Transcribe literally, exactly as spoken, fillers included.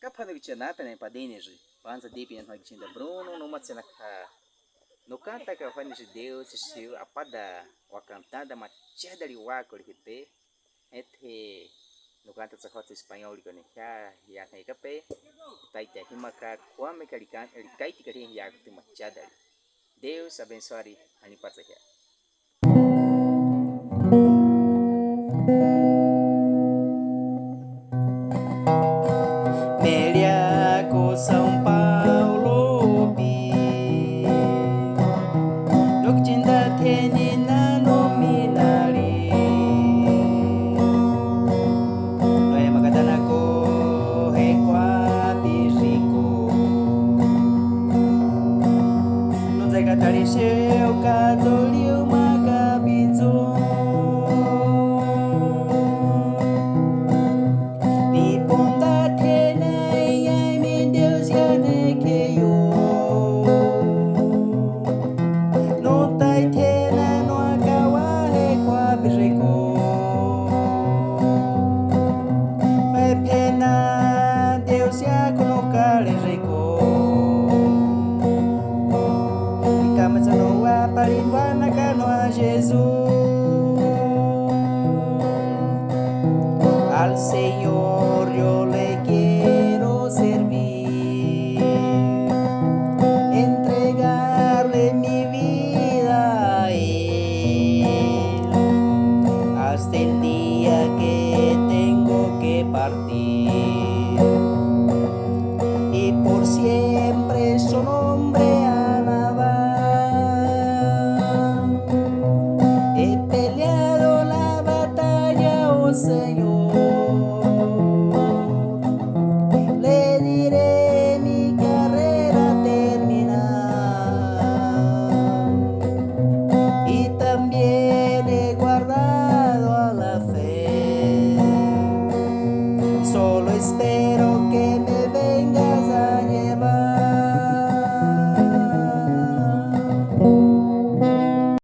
Kapanôki china pene padene ji. Panza dipi na hagi chinda Bruno no matsena ka. Nôkanta ka fani ji Deus siu apada wa kantanda machadali wa kori kete. Ete nôkanta sa hotsa Espanhol ko ne hia hia ne kape. Taita hima ka kwame ka likan likaiti ka hia kuti machadali. Deus abensoari ani patsa hia.